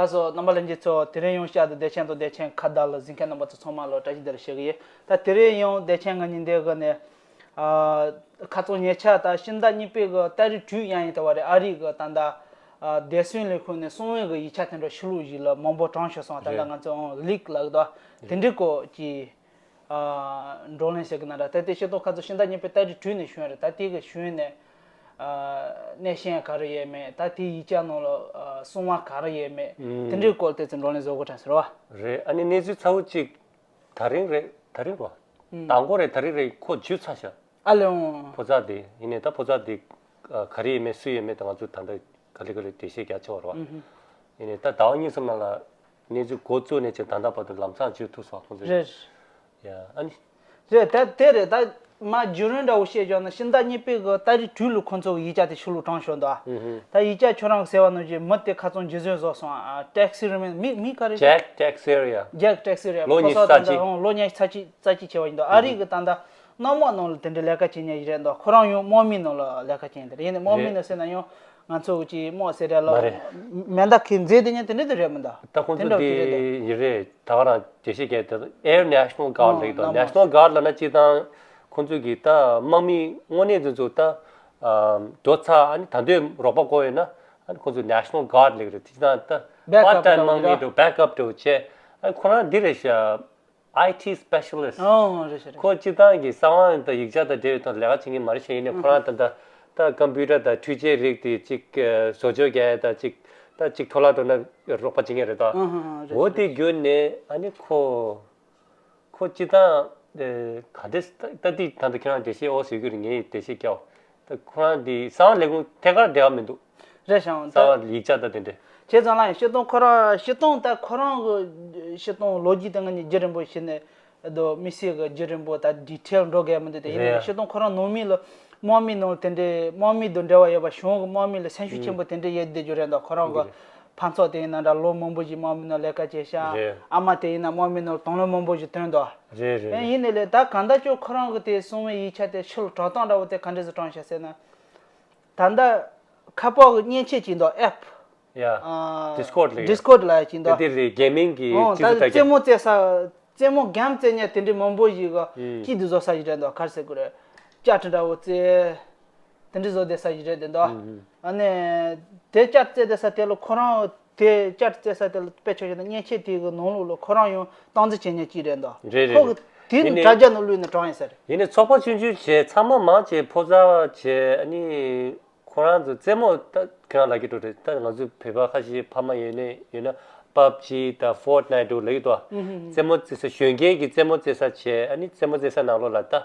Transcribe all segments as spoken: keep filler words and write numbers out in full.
སོ་རྣམ་པ་ལྷན་རྒྱས་ཚོ། དེ་རིང་ཡང་བསྐྱར་དུ་བདེ་ཆེན་དང་བདེ་ཆེན་ཁ་བརྡ་ལ་གཟིགས་མཁན་རྣམ་པ་ཚོ་ཚང་མ་ལ་བཀྲ་ཤིས་བདེ་ལེགས་ཞུ་གི་ཡིན། ད་དེ་རིང་ཡང་བདེ་ཆེན་ང་གཉིས་འདི་གི་ནས་ཨ་ཁ་རྩང་ཉེ་ཆར་ད་ཕྱི་ཟླ་གཉིས་པའི་གི་ཏ་རིག་དྲུག་ཡན་ཡིན་ད་བ་རེད། ཨ་རི་གི་ད་ད་ཨ་བདེ་སྲུང་ལས་ཁུངས་ནས་གསང་བའི་གི་ཡིག་ཆ་དེ་འདྲ་ཕྱི་ལོགས་ཞིག་ལ་མང་པོ་དྲངས་ཤག་སོང་། ད་ད་རེད། ང་ཚོ་ཨང་ལིག་ལབ་གི་འདུག་དེ་འདྲའི་སྐོར་གྱི་ཨ་བགྲོ་གླེང་བྱེད་ཀྱི་ན་འདྲ། ད་ལྟའི་སྤྱིར་བཏང་ཁ་ཚོ་ཕྱི་ཟླ་གཉིས་པའི་ཏ་རིག་དྲུག་ནས་བྱུང་རེད། ད་དེ་གི་བྱུང་ནས་ཨ་གནས་ཆེན་ག་རེ་ཡོད་མེད། ད་དེའི་ཡིག་ཆ་ནང་ལ་ཨ་གསང་བ་ག་རེ་ཡོད་མེད། ཨུམ། དེ་འདྲའི་སྐོར་དེ་ཚོ་བགྲོ་གླེང་བཟོ་དགོས་དྲན་ཟེར་བ། རེད། ཨ་ནི་གནས་ཚུལ་ཚ་བོ་གཅིག་ད་རིང་རེད། ད་རིང་རོ། ཨུམ། དང་པོ་རེད། ད་རིང་རེད། ཁོ་འཇུ་ཚར་ཤག་ཨ་ལེ་འོང་། ཕོ་ཚ་དེ་ཡིན་ནས་ད་ཕོ་ཚ་དེ་ག་རེ་ཡོད་མེད་སུ་ཡོད་མེད་དེ་ང་ཚོ་ད་ལྟ་ག་ལེ་ག་ལེ་འགྲེལ་བཤད་རྒྱག་ཆོག་རོ། ཨུམ། ཡིན་ནས་ད་ཟླ་བ་གཉིས་གསུམ་ནང་ལ་གནས་ཚུལ་འགོ་བཙུགས་ནས་ཅིག་ད་ལྟ་བར་དུ་ལམ་སང་འཇུ་ཐུབ་སོང་ཁོང་ཚོ། རེད། ཡ་ཨ་ནི། རེད། ད་དེ་རེད། ད་མ་བརྒྱུད་རིམ་འདྲ་བོ་བཤད་བཞག་ན་ཕྱི་ཟླ་གཉིས་པའི་གི་ཏ་རིག་དྲུག་ལ་ཁོང་ཚོ་གི་ཡིག་ཆ་དེ་ཕྱི་ལོགས་དྲངས་ཤོག་འདུག་ཨ། ཨུ་ཧུ། ད་ཡིག་ཆ་ཁྱོད་རང་གི་ཟེར་བ་ནང་བཞིན་མི་དེ་ཁ་ཚང་འཇུ་བཟུང་བཟོ་སོང་ཨ། ཊེག་སི་རི་མེན་མི་མི་ག་རེ། ཇེག་ཊེག་སི་རི་ཡ། ཇེག་ཊེག་སི་རི་ཡ། ལོ་ཕོ་ཉི་ཤུ་རྩ་གཅིག་ཨང་ལོ་ཉི་ཤུ་རྩ་གཅིག་རྩ་གཅིག་བྱས་པ་ཡིན་འདུག་ཨ་རི་གི་ད་ད་གནམ་འོག་ནང་ལ་དེ་འདྲའི་ལས་ཀ་བྱེད་མཁན་ཞིག་རེད་འདུག་ཁོ་རང་ཡང་དམག་མི་ནང་ལ་ལས་ཀ་བྱེད་མཁན་དེ་རེད། ཡིན་ནའི་དམག་མི་རེད། ནང་ཟེར་ན་ཡང་ང་ཚོ་གི་དམག་ཟེར་རེད་ལ། མ་རེད། མེ་མདའ་གིས་མཛེས་དེ་ཉན་དེ་འདྲ་དེ་རེད་མི་འདུག་ད་ཁོང་དེ་ཚོ་འདྲ་དེ་གི་རེད་འདུག་ཡིན་རེད། ད་ག་རང་འགྲེལ་བཤད་རྒྱག་དེ་Air National Guard ཨང་ལབ་ཀྱི་འདུག་ནམ་National Guard ལབ་ན་སྤྱིར་བཏང་ཁོང་ཚོ་གི་ད་དམག་མི་དངོས་གནས་དེ་ཚོ་ད་ཨ་འགྲོ་ཚར་ཨ་ནི་ད་དུང་རོགས་པ་དགོས་ཡོད་ན་ཨ་ནི་ཁོང་ཚོ་National Guard ལབ་ཀྱི་རེད། སྤྱིར་བཏང་ད་Backup part time དམག་མི་འདྲ་བོ་backup འདྲ་བོ་བྱས། ཨ་ནི་ཁོ་རང་འདི་རེད་ཤག་ཨའི་ཊི་སི་པེ་ཤ་ལི་སི་ཊི། ཨོ་རེད་ཤག་རེད། ཁོ་སྤྱིར་བཏང་གི་གསང་བ་དང་ཡིག་ཆ་དང་འབྲེལ་བའི་ཐོག་ལས་ཀ་བྱེད་མཁན་མ་རེད་ཤག་ཡིན་ནའི་ཁོ་རང་ད་ད་ད་ཀམ་པུ་ཊར་དང་འཕྲུལ་ཆས་རིགས་དེ་གཅིག་བཟོ་བཅོས་རྒྱག་ཡ་དང་གཅིག་ད་གཅིག་འཕྲོ་བརླག་འགྲོ་ན་རོགས་པ་བྱེད་མཁན་རེད་ད། ཨ་ཧ་ཧ་རེད་འོ་ཤག་དེ་རེད་ཤག་བརྒྱུད་ནས་ཨ་ནི་ཁོ་ཁོ་སྤྱིར་བཏང་ག་འདྲས་ད་ད་དེ་ད་ད་ཁྱེད་རང་འགྲེལ་བཤད་ཨོ་ཟེར་རྒྱུ་རེད། ངས་འགྲེལ་བཤད་རྒྱག་ད་ཁོ་རང་འདི་གསང་བ་ལས་ཁུངས་ཐད་ཀར་འབྲེལ་བ་མི་འདུག་རེད་ཤག་ད་གསང་བ་ཡིག་ཆ་ད་དེ་འདྲས། བྱས་ཙང་ལ་ཡང་སྤྱིར་བཏང་ཁོ་རང་སྤྱིར་བཏང་ད་ཁོ་རང་གི་སྤྱིར་བཏང་ལོ་རྒྱུས་དེ་ང་གཉིས་རྒྱུན་རིང་པོ་ཞིག་ནས་ཨ་དོ་མི་སེར་གི་རྒྱུན་རིང་པོ་ད་ཌི་ཊེལ་འགྲོ་དགོས་མི་འདུག་དེ་ཡིན་ནའི་རེད། སྤྱིར་བཏང་ཁོ་རང་ནང་མི་ལ་དམག་མི་ནང་དེ་འདྲའི་དམག་མི་དང་འབྲེལ་བ་ཡོད་པ་གཞུང་གི་དམག་མི་ལ་སེམས་ཤུགས་ཆེན་པོ་དེ་འདྲ་ཡོད་བསྡད་རྒྱུ་རེད་འདུག་ཁོ་རང་གི་འདི་རེད། ཕ་ཚོ་དེ་ཡིན་ན་འདྲ་ལོ་མང་པོ་ཞིག་དམག་མི་ནང་ལས་ཀ་བྱས་ཤག་རེད། ཨ་མ་དེ་ཡིན་ན་དམག་མི་ནང་དང་ལོ་མང་པོ་ཞིག་ཐོན་འདུག་རེད་རེད། ཡིན་ནའི་ལས་ད་གང་ལྟར་ཀྱང་ཁོ་རང་གི་དེ་གསང་བའི་ཡིག་ཆ་དེ་ཕྱི་ལ་དྲངས་སྟངས་འདྲ་བོ་དེ་ག་འདྲས་སེ་དྲངས་ཤག་ཟེར་ན། ད་ལྟ་ཁ་པར་གི་མཉེན་ཆས་ཅིག་འདུག་ཨེབ། ཡ། ཨ། ཌིས་ཀོཌ་ལབ་ཡ། ཌིས་ཀོཌ་ལབ་ཡ་ཅིག་འདུག་དེ་དེ་རེད། གེ་མིང་གི་ཨོ་ཅི་ད་ཚོ་ད་རྩེད་མོ་རྩེ་ས་རྩེད་མོ་གེམ་རྩེ་མཁན་དེ་འདྲའི་མང་པོ་ཞིག་གི་ཨུམ། སྐྱིད་དུ་བཟོ་ས་ཞིག་རེད་འདུག་ག་རེ་ཟེར་དགོས་རེད། ཅར་ཊི་འདྲ་བོ་རྩེ། དེ་འདྲ་བཟོ་བསྡད་ས་ཞིག་རེད་དེ་འདུག་ཨུམ། ཨ་ནི་དེ་ཅར་རྩེ་བསྡད་ས་དེ་ལ་ཁོ་རང་དེ་ཅར་རྩེ་ས་དེ་ལ་དཔེ་ཆ་བཞག་ན་མཉེན་ཆས་དེ་གི་ནང་ལོགས་ལ་ཁོ་རང་ཡང་སྟངས་འཛིན་བྱེད་མཁན་གཅིག་རེད་འདུག་རེད་རེད་ཁོ་རེད། གི་དེ་ཡིན་ནི་ནི་དྲ་རྒྱ་ནང་བླུགས་ནས་དྲངས་ཡིན་ས་རེད། ཡིན་ནི་ཚོགས་པ་ཆུང་ཆུང་བྱས་ཚང་མ་མང་ཆེ་ཕོ་གསར་བྱས་ཨ་ནི། ཁོ་རང་ཚོ་རྩེད་མོ་ད་ཁྱེད་རང་ལབ་ཀྱི་འགྲོ་རེད། ད་ང་ཚོ་བོད་པ་ཁ་ཤས་ཕ་མ་ཡོད་ནས་ཡོད་ན་པབ་ཇི་དང་ཕོར་ཊི་ནའི་ཊི་འདྲ་བོ་ལབ་ཀྱི་འདུག་ཨ། ཨུ་ཧུ་ཧུ། རྩེད་མོ་རྩེ་ས་གཞོན་སྐྱེས་ཀྱི་རྩེད་མོ་རྩེ་ས་བྱས་ཨ་ནི་རྩེད་མོ་རྩེ་ས་ནང་ལོགས་ལ་ད་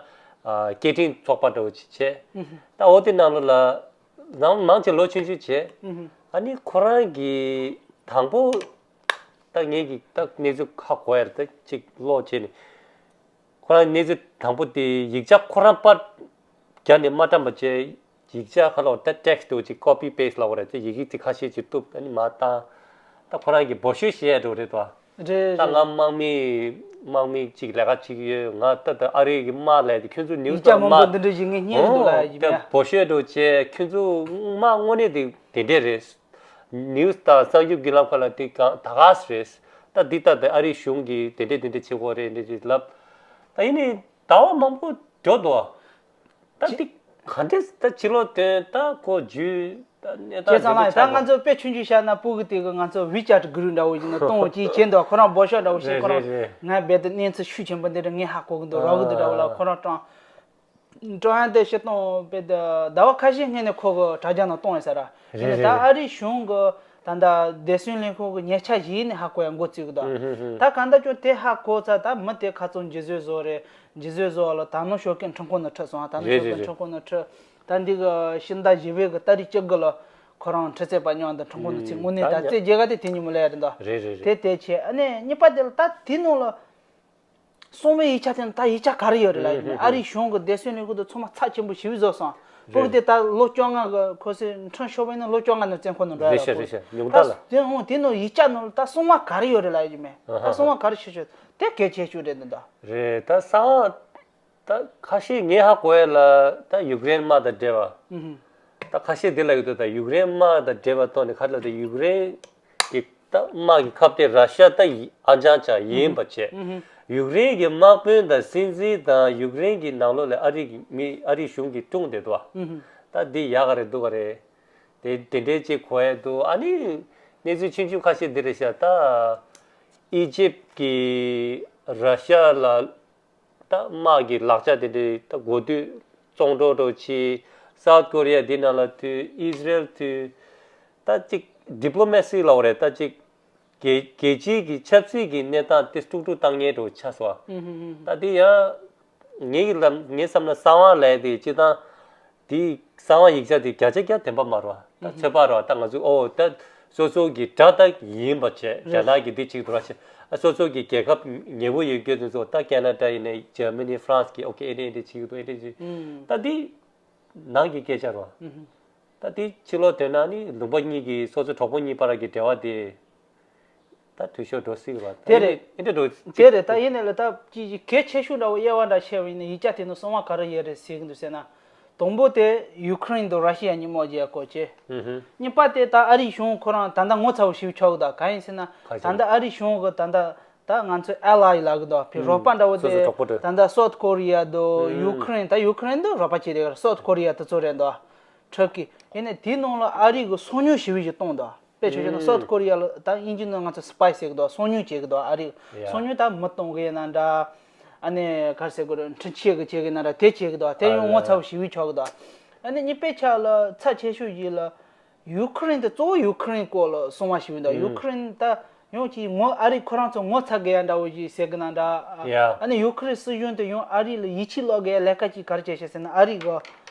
ཨ་སྐད་འཕྲིན་ཚོགས་པ་འདྲ་བོ་ཅིག་བྱས། ཨུ་ཧུ། ད་འོ་དེ་ནང་ལོགས་ལ་ནང་མང་ཆེ་ལོ་ཆུང་ཆུང་བྱས། ཨུ་ཧུ། ཨ་ནི་ཁོ་རང་གི་དང་པོ་ད་ངེད་ཀྱི་ད་གནས་ཚུལ་ཧ་གོ་ཡ་རེད། ད་ཅིག་ཀློག་བྱས་ནས། ཁོ་རང་གནས་ཚུལ་དང་པོ་དེ་ཡིག་ཆ་ཁོ་རང་པར་བརྒྱབ་ནས་མ་བཀྲམ་པ་བྱས། ཡིག་ཆ་ཁ་ལོག་ད་ཊེག་སི་འདྲ་བོ་ཅིག་ཀོ་པི་པེ་སི་ཊི་ལབ་དགོས་རེད་དེ། ཡི་གེ་ཅིག་ཁ་ཤས་ཅིག་གཏུབ་ཨ་ནི་མར་བཏང་། ད་ཁོ་རང་གིས་འབོད་ཤོག་བཞེས་འགྲོ་རེད་དོ། རེད་ད་རེད། ང་དམག་མི་དམག་མི་ཅིག་ལས་ཀ་བྱེད་ཀྱི་ཡོད། ང་ད་ད་ཨ་རི་གི་དམག་ལས་དེ་ཁྱོད་ཚོ་ནིའུ་སི་ཡིག་ཆ་དང་མང་པོ་དམག་འདི་འདྲ་ཞིག་ངས་རྙེད་འདུག་ལ་ཡ་ཡིན་ད་ཡ། འབོད་ཤོག་འདྲ་བོ་བྱས། ཁྱོད་ཚོ་དམག་དངོས་གནས་དེ་དེ་འདྲས་རེད། ནིའུ་སི་དང་གསར་འགྱུར་བརྒྱུད་ལམ་ཁག་ལ་དེ་གང་ད་ག་སེ་རེད། ད་འདི་ལྟ་དེ་ཨ་རིའི་གཞུང་གིས་དེ་འདྲས་དེ་འདྲས་བྱེད་དགོས་རེད་འདྲས་ཅིག་ལབ། ད་ཡིན་ནའི་ཟླ་བ་མང་པོ་འགྲོ་འདུག་ད་འདི་ག་འདྲས་ད་ཕྱི་ལོགས་དོན་ད་ཁོ་རྒྱུས་ད་གནས་བྱས་ཙང་ལ་ད་ང་ཚོ་དཔེ་ཆུང་ཆུང་བཞག་ན་སྤུ་གུ་དེ་གི་ང་ཚོ་ཝི་ཅེཊ་གུ་རུབ་འདྲ་བོ་ཞིག་ན་གཏོང་བ་ཅིག་བྱས་འདུག་ཁོ་རང་འབོད་ཤོག་འདྲ་བོ་ཞིག་རེད་ཁོ་རང་རེད་རེད། ང་རྦད་དེ་གནས་ཚུལ་ཤུགས་ཆེན་པོ་འདི་འདྲ་ངས་ཧ་གོ་གི་འདུག་རོགས་གི་འདུག་འདྲ་བོ་ལ་ཁོ་རང་དྲང་། ཀྲོང་ཧན་དེ་སྤྱིར་བཏང་དཔེ་དེ་ཟླ་བ་ཁ་ཤས་སྔོན་ནས་ཁོ་གི་དྲ་རྒྱ་ནང་གཏོང་ཡོད་ས་ར། རེད་ཡིན་ནའི་ད་རེད་ཨ་རིའི་གཞུང་གི་ད་ལྟ་བདེ་སྲུང་ལས་ཁུངས་ཀྱི་ཉེ་ཆར་ཞིག་ནས་ཧ་གོ་ཡ་འགོ་བཙུགས་གི་འདུག་ཨུ་ཧུ་ཧུ། ད་གང་ལྟར་ཀྱང་དེ་ཧ་གོ་ཚར་ད་མི་དེ་ཁ་ཚང་འཇུ་བཟུང་བཟོ་རེད། འཇུ་བཟུང་བཟོ་བ་ལ་ད་ནང་ཤོག་ཁག་འཕྲིན་ཁང་ནང་ཁྲིད་སོང་། ད་ནང་རེད་ཤོག་རེད་ཁག་རེད། འཕྲིན་ཁང་ནང་ཁྲིད། ད་འདི་གི་ཕྱི་ཟླ་བཞི་པའི་གི་ཏ་རིག་བཅུ་དགུ་ལ་ཁོ་རང་ཁྲི་རྩེ་པ་མཉམ་དུ་འཕྲིན་ཁང་ནང་ཚུར་དངོས་གནས་ད་ད་རྩེ་རྒྱལ་ཁ་དེ་དེ་ཉིན་མོ་ལ་ཡ་རེད་འདུག་རེད་རེད་རེད། དེ་དེ་བྱས་ཨ་ནི་གཉིས་པ་དེ་ལ་ད་དེ་ནང་ལ། གསང་བའི་ཡིག་ཆ་དེ་ནི་ད་ཡིག་ཆ་ག་རེ་ཡོད་རེད་ལབ་ཡིན་ན། ཨ་རིའི་གཞུང་གི་བདེ་སྲུང་ལས་ཁུངས་དེ་ཚང་མ་ཚབས་ཆེན་པོ་ཞེ་པོ་བཟོས་སོང་། སྤུ་གུ་དེ་ད་ལོ་བཅོ་ལྔ་གི་ཁོ་ཚོས་འཕྲིན་ཤོར་བ་ཡིན་ན་ལོ་བཅོ་ལྔ་ནང་བཙོན་ཁང་ནང་འགྲོ་ཡ་རེད་ཤག་རེད་ཤག་ཉུང་མཐའ་ལ། ད་དེ་འོང་དེ་ནང་ཡིག་ཆ་ནང་ལ་ད་གསང་བ་ག་རེ་ཡོད་རེད་ལབ་ཡིན་མེད། ད་གསང་བ་ག་རེ་ཤོད་ཤོད་དེ་གལ་ཆེ་ཤོས་རེད་འདི་ད། རེད་ད་གསང་བ་ད་ཁ་ཤས་ངས་ཧ་གོ་ཡ་ལ་ད་ཡུཀ་རེན་དམག་དང་འབྲེལ་བ། ད་ཁ་ཤས་འདི་ལ་ཡོད་དོ། ད་ཡུཀ་རེན་དམག་དང་འབྲེལ་བ་ཐོག་ནས་ག་རེ་ལབ་ད་ཡུཀ་རེན་གྱི་ ད་དམག་གི་ཁ་གཏད་ར་ཤ་ད་ཡི་ཨ་ཅང་ཅང་ཡིན་པ་བྱས། ཡུཀ་རེན་གྱི་དམག་དཔོན་དང་སྲིད་འཛིན་དང་ཡུཀ་རེན་གྱི་ནང་ལོགས་ལ་ཨ་རི་གི་མི་ཨ་རི་གཞུང་གིས་བཀྲོངས་བསྡད་འདུག་བ། ད་འདི་ཡག་ག་རེད་སྡུག་ག་རེད། དེ་དེ་འདྲའི་ཅིག་གོ་ཡ་འདུག་ཨ་ནི་གནས་ཚུལ་ཆུང་ཆུང་ཁ་ཤས་འདི་རེད་ཤག་ད་ཨི་ཇིབ་ཀྱིས་ར་ཤ་ལ་ད་དམག་གི་ལག་ཆ་དེ་འདྲའི་ད་གོ་དུས་བཙོང་འགྲོ་འགྲོ་ཕྱིན། སའུ་ཐི་ཀོ་རི་ཡ་འདི་ནང་ལ་ཐུག་ཨི་ཟི་རེལ་ཐུག་ད་ཅིག་ཌི་པི་ལོ་མེ་སི་ལབ་དགོས་རེད། ད་ཅིག་རྒྱལ་རྒྱལ་སྤྱིའི་གི་ཆབ་སྲིད་ཀྱི་གནས་སྟངས་དེ་དཀྲུག་དཀྲུག་བཏང་མཁན་འདྲ་བོ་ཆགས་སོང་། ད་དེ་ཡང་ངེད་ཀྱི་ལམ་ངའི་བསམ་ན་གསང་བ་ལས་དེ་སྤྱི་བཏང་དེ་གསང་བ་ཡིག་ཆ་དེ་བརྒྱ་ཆ་བརྒྱ་བདེན་པ་མ་རེད་བ། ད་ཚོད་དཔག་རེད་བ། ད་ང་ཚོས་ཨོ་ད་སོ་སོ་གི་དགྲ་ད་ཡིན་པ་བྱས། རྒྱ་ནག་གི་འདི་བྱེད་འདུག་ར་བྱས། ཨ་སོ་སོ་གི་རྒྱལ་ཁབ་ཉེ་བོ་ཡོད་རྒྱུ་དེ་ཚོ་ད་ཁེ་ན་ཌ་ཡིན་ནའི་ཇར་མ་ནི་ཧྥ་རན་སི་གི་ཨོ་ཁེ་ཨེ་འདྲ་ཨེ་འདྲ་བྱེད་ཀྱི་འདུག་ཨེ་འདྲ་བྱེད། ད་འདི་ནང་གི་སྐད་ཆ་རེད་བ། ད་དེ་ཕྱི་ལོགས་ཐོན་ན་ནི་ལུང་པ་གཉིས་ཀྱི་སོ་སོ་གྲོགས་པོ་གཉིས་བར་གྱི་འབྲེལ་བ་དེ་ད་འཐུས་ཤོར་འགྲོ་སྲིད་པ། དེ་རེད། ཨེ་འདྲ་འགྲོ་དེ་རེད། ད་ཡིན་ནའི་ལ་ད་ཅི་ཅི་གལ་ཆེ་ཤོས་འདྲ་བོ་དབྱེ་བ་འདྲ་ཕྱེ་བ་ཡིན་ན་ཡིག་ཆ་དེ་ནང་གསང་བ་ག་རེ་ཡོད་རེད་ཟེར་གྱི་འདུག་ཟེར་ན། དང་པོ་དེ་ཡུ་ཁུ་རེན་དང་ར་ཤི་ཡ་གཉིས་དམག་བརྒྱབ་སྐོར་བྱས། གཉིས་པ་དེ་ད་ཨ་རིའི་གཞུང་ཁོ་རང་ད་ལྟ་ངོ་ཚ་བོ་ཞེ་པོ་ཆགས་ཀྱི་འདུག་གང་ཡིན་ཟེར་ན། ག་ཟེར། ད་ལྟ་ཨ་རིའི་གཞུང་གི་ད་ལྟ་ད་ང་ཚོའི་ཨ་ལའི་ལབ་ཀྱི་འདུག་བོད་རོགས་པ་འདྲ་བོ་སོ་སོའི་དེ་གྲོགས་པོ་འདྲ། ད་ལྟ་སའུ་ཐི་ཀོ་རི་ཡ་དང་ཡུ་ཁུ་རེན། ད་ཡུ་ཁུ་རེན་དེ་རོགས་པ་བྱེད་རེད། སའུ་ཐི་ཀོ་རི་ཡ་དེ་ཚོ་རེད་འདུག་ཊར་ཀི། ཡིན་ནའི་དེའི་ནང་ལ་ཨ་རི་གི་སང་ཉུལ་ཞེ་པོ་ཞིག་བཏང་འདུག་དཔེ་ཆ་བཞག་ན་སའུ་ཐི་ཀོ་རི་ཡ་ལ་ད་དབྱིན་ཇི་ནང་ང་ཚོ་སི་པའི་ཟེར་གི་འདུག་སང་ཉུལ་བྱེད་གི་འདུག་ཨ་རི་ཡ། སང་ཉུལ་ད་མི་གཏོང་གི་ཡིན་ན་འདྲ། ཨ་ནི་ག་རེ་ཟེར་དགོས་རེད། འཕྲིན་ཆས་གི་བྱེད་གི་ཡིན་ན་འདྲ། དེ་བྱེད་གི་འདུག་དེ་ཡང་ངོ་ཚ་བོ་ཞེ་པོ་ཆགས་གི་འདུག་ཨ་ནི་གཉིས་པའི་ཆ་ལ་ཚབས་ཆེ་ཤོས་ཅིག་ལ། ཡུ་ཁུ་རེན་དེ་གཙོ་བོ་ཡུ་ཁུ་རེན་སྐོར་ལ་གསང་བ་ཞིག་ཡིན་ད། ཡུ་ཁུ་རེན་ད་ཡང་ཅིག་ངོ་ཨ་རི་ཁོ་རང་ཚོ་ངོ་ཚ་དགོས་ཡ་འདྲ་བོ་ཞིག་ཟེར་གི་ན་འདྲ། ཡ། ཨ་ནི་ཡུ་ཁུ་རེན་སྲིད་གཞུང་དེ་ཡང་ཨ་རི་ལ་ཡིད་ཆེས་ལོག་དགོས་ཡ་ལས་ཀ་ཅིག་ག་རེ་བྱས་ཤག་ཟེར་ན། ཨ་རི་གི་ག་རེ་